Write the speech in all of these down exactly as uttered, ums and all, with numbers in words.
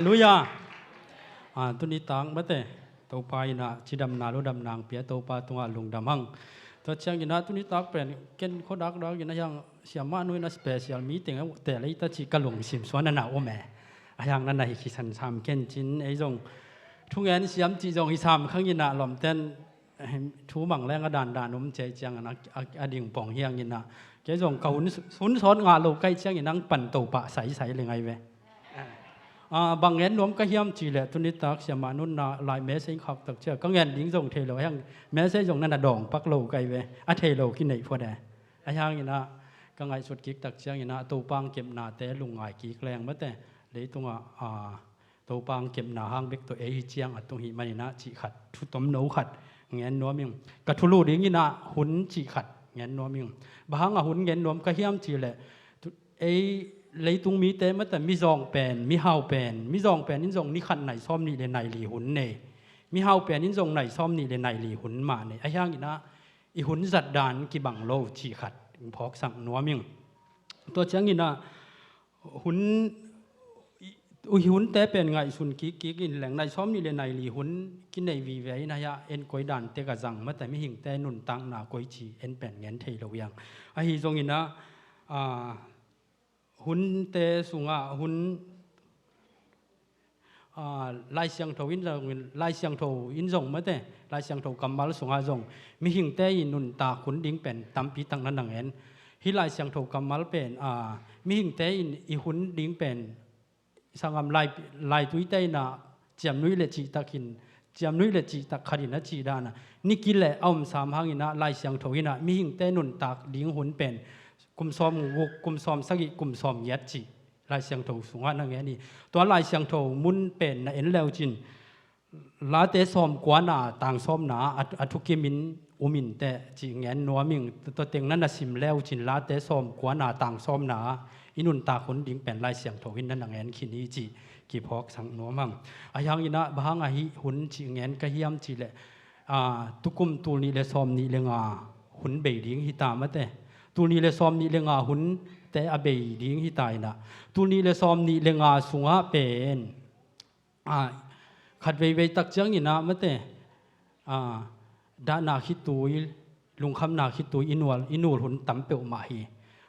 Halleluiah. Ah, tuni tak mate, Topa in ah cidamna ludamna hong pia, Topa tungah lungdam hang. Tua ciangin ah tuni tak pen ken khuadak dak in ah hiang siamah nu in ah special meeting a uh teh lei ta cih ka lungsim suan a na om e. A hiang na na hi khisan sam ken cin ei zong thungen siam cih zong hi sam khang in ah lawmten thu mang leng a dandan om ciai ciangin a, a, a ding pong hiangin ah kei zong ka hun, hun sawt ngah lo kai ciangin ang pan to pah saisai le ngai ve. Ah, bang ngen nuam ka hiam cih leh tuni tak siamah nunna lai message khak tak ciang ka ngen ding zong thei lo, hiang message zong na na dawng pak lo kai ve, a thei lo kineih phot e. A hiangin ah ka ngaihsut kik tak ciangin ah Topa hong kepnate lungngai kik leng mate, leitungah, ah, Topa hong kepna hang bek tawh ei hi ciang a tung hi manin ah cih khat, thu tomno khat ngen nuam ing. Ka thulu dingin ah hun cih khat ngen nuam ing. Bang hang a hun ngen nuam ka hiam cih leh tu-, ei leitung mite mate mizawng pen, mihau pen, mizawng pen in zong ni khat nai sawm nih le nai li hun nei. Mihau pen in zong nai sawm nih le nai li hun mah nei. A hiangin ah i hun zat dan kibang lo cih khat phawksak nuam ing. Tua ciangin ah hun, i, i hunte pen ngaihsun kik kik in leng nai sawm nih le nai li hun kinei vive in ah hia en koi dan tek a zang mate, mihingte nuntakna koi ci en pen ngen thei lo hiang. Ahi zongin ah, ah, hunte sungah hun, ah, Lai Siangtho in zong, Lai Siangtho in zong mate, Lai Siangtho kammal sungah zong mihingte i nuntak hun ding pen tampi tak na na ngen. Hih Lai Siangtho kammal pen, ah, mihingte in i hun ding pen sangam lai, laituite in ah ciamnuih le cihtak in, ciamnuih le cihtak khat in a cih dan a ni kil le a om sam hangin ah Lai Siangtho in ah mihingte nuntak ding hun pen kum sawm guk, kum sawm sagih, kum sawm giat cih Lai Siangtho sungah na ngen hi. Tua Lai Siangtho mun pen na en leu cin Late sawmkuana tang sawmna a, a thukimin um inteh cih ngen nuam ing. Tua teng na na sim leu cin Late sawmkuana tang sawmna i nuntak hun ding pen Lai Siangtho in na na ngen khin hi cih kiphawksak nuam hang. A hiangin ah bang hang a hih hun cih ngen ka hiam cih leh, ah, tukum tul nih le sawm nih le nga hun bei ding hi ta mate. Tul nih le sawm nih le nga hunte a bei ding hi ta in ah tul nih le sawm nih le nga sungah pen, ah, khat veivei tak ciangin ah mate, ah, dahna khitui, lungkhamna khitui i nual, i nul hun tam peuhmah hi.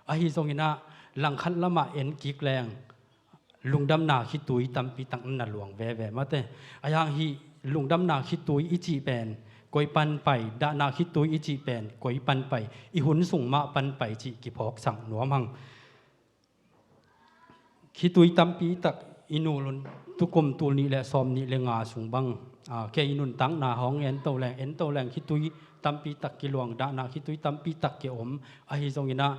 Ahi zongin ah langkhat lamah en kik leng lungdamna khitui tampi tak na luang veve mate. A hiang hih lungdamna khitui i cih pen koi pan pai, dahna khitui i cih pen koi pan pai, i hun sung mah pan pai cih kiphawksak nuam hang. Khitui tampi tak i nul hun, tukum tul nih le sawm nih le nga sung bang, ah, kei i nuntakna hong en to leng, en to leng khitui tampi tak kiluang, dahna khitui tampi tak kiom. Ahi zongin ah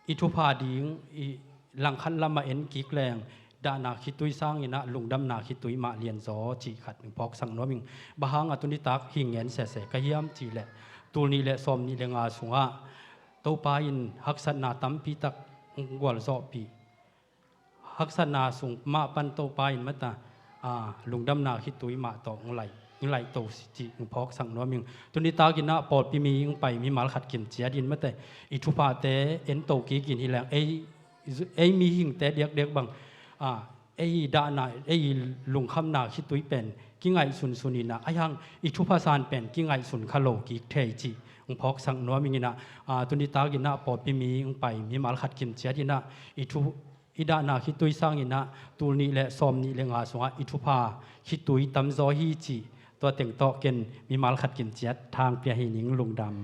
i thupha ding i langkhat lamah en kik leng dahna khitui sangin ah lungdamna khitui mah lianzaw cih khat in phawksak nuam ing. Bang hang a tuni tak hih ngen sese ka hiam cih leh tul nih le sawm nih le nga sungah Topa in haksatna tampi tak gualzawhpih. Haksatna sung mah pan Topa in mata, ah, lungdamna khitui mah tawh hong laih, hong laih to cih hong phawksak nuam ing. Tuni takin ah pawlpi mi hong pai mimal khat kim ciat in mate, i thuphate en to kik in hi leng ei, ei mihingte diakdiak bang, ah, ei dahna, ei lungkhamna khitui pen kingaihsunsun in ah, a hiang i thupha san pen kingaihsun kha lo kik thei cih hong phawksak nuam ing in ah, ah, tuni takin ah pawlpi mi hong pai mimal khat kim ciat in ah i thu, i dahna khitui sangin ah tul nih le sawm nih le nga sungah i thupha khitui tamzaw hi cih tua teng tawh ken mimal khat kim ciat thang pia hi ning. Lungdam.